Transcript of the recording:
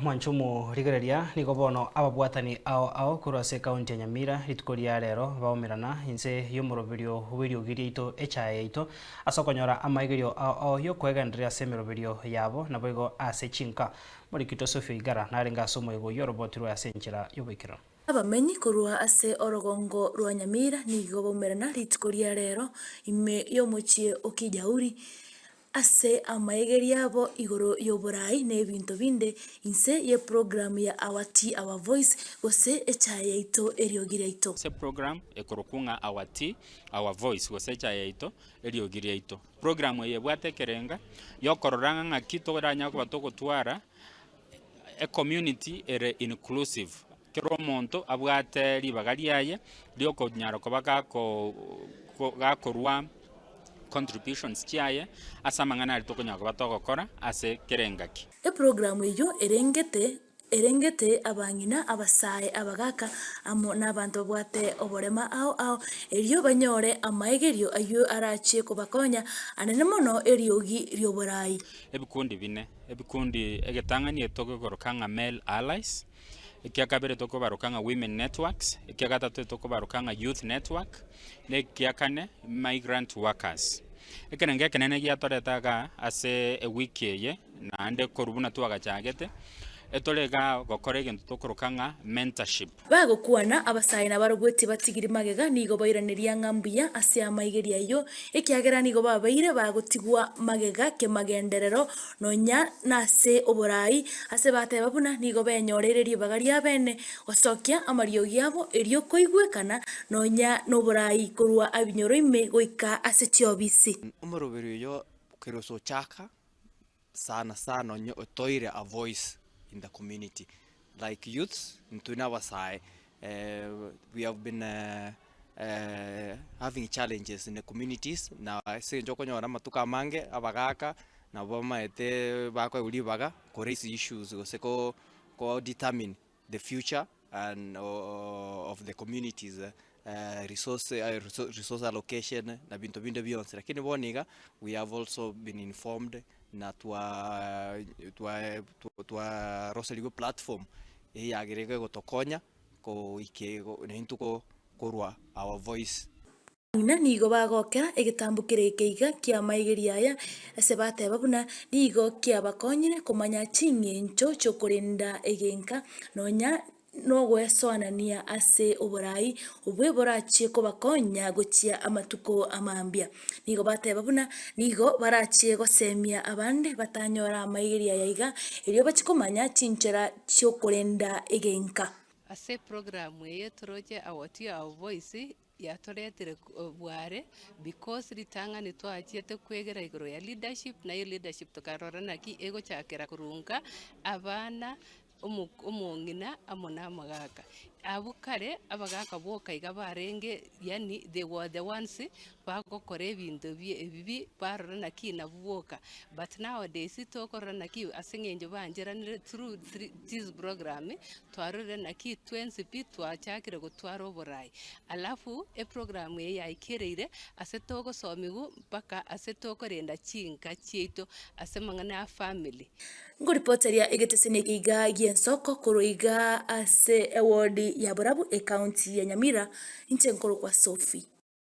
mwanche omorigereria, nigo bono ababwatani ao ao korwa ase ekaunti ya Nyamira rituko ria rero baumerana inse y'omoroberio bw'eriogi riaito echae yaito ase okonyora amaigerio ao ao y'okoegendereria ase emeroberio yabo naboigo ase chinka. Morikito Sophie Oigara narenge ase omoyega oyio orobotirwe ase enchera y'oboikeranu. Abamenyi korwa ase orogongo rwa Nyamira nigo baumerana rituko ria rero ime y'omochie o Kijauri ase amaegerio abo igoro y'oborai na ebinto binde inse y'eprogramu ya Our Tea Our Voice gose echae yaito eriogi riaito. Ase eprogramu ekorokwa ng'a Our Tea Our Voice gose echae yaito eriogi riaito. Programu eye ebwate ekerenga yokorora ng'a ng'aki toranyare koba togotwara ecommunity ere inclusive, kera omonto abwate ribaga riaye riokonyara koba gako gakorwa contributions chiaye ase amang'ana aria tokonyara koba togokora ase kera engaki. Eprogramu eyio erengete erengete abang'ina, abasae, abagaaka, amo nabanto babwate oborema ao ao, erio banyore amaegerio ayio arachie kobakonya anene mono eriogi ri'oborai. Ebikundi bine, ebikundi egetang'ani etogokoroka ng'a male allies, ekia kabere tokobaroka ng'a women networks, ekia gatato tokobaroka ng'a youth network, na ekia kane migrant workers. Ekerengo ekenene giatoreta igaa ase ewiki eye naende korwa buna twagachagete, etore igaa gokora egento tokoroka ng'a mentorship. Bagokwana, abasae nabarobwo tibatigiri magega, nigo bairaneria ng'a mbuya ase amaigerio ayio, ekiagera nigo babeire bagotigwa magega kemagenderero nonya nase oborai, ase bateba buna nigo benyoreire ribaga riabene gosokia amariogi abo erio koigwekana nonya noborai korwa ebinyoro ime goika ase chiobisi. Omoroberi oyo kera ase ochaka sana sana onye otoire a voice in the community like youths intwe na abasae we have been having challenges in the communities na ase eng'encho okonyora amatuko amange abagaka nabo bamaete bakoegwa ribaga ko raise issues gose ko ko determine the future and of the communities resource resource allocation na binto binde bionsi. Lakini bono iga we have also been informed na twa twa twaroserigwe platform eyagere egotokonya goike naintwe korwa our voice. Ng'ina nigo bagokera egetambo kere ekeiga ki'amaigerio aya, ase bateba buna nigo kiabakonyire komanya ching'encho chi'okorenda egenka, nonya nogwesoanania ase oborai obwe borachie kobakonya gochia amatuko amambia. Nigo bateba buna nigo barachie gosemia abande batanyora amaigerio aya iga, erio bachie komanya chinchera chi'okorenda egenka. Ase eprogramu eye toroche Our Tea Our Voice Yatoretire bware because ritang'ani twachiete kwegera igoro ya leadership, naye leadership tokarora naki egochakera korunga abana, omo omong'ina amo na amagaka. Abwo kare, abagaka boka iga barenge yaani they were the ones bagokora ebinto bie ebibi barora naki nabwo boka. But nowadays tokorora naki ase eng'encho baancheranire through this program, twarorire naki twensi pi twachakire gotwara oborai. Alafu eprogram eye yaikereire ase togosomiwu mpaka ase tokorenda chinka chiaito ase amang'ana a family. Nkoripoteria egeteseni eke iga gi'ensoko korwa iga ase ewodi ya Borabu, ekaunti ya Nyamira, inche nkorokwa Sophie.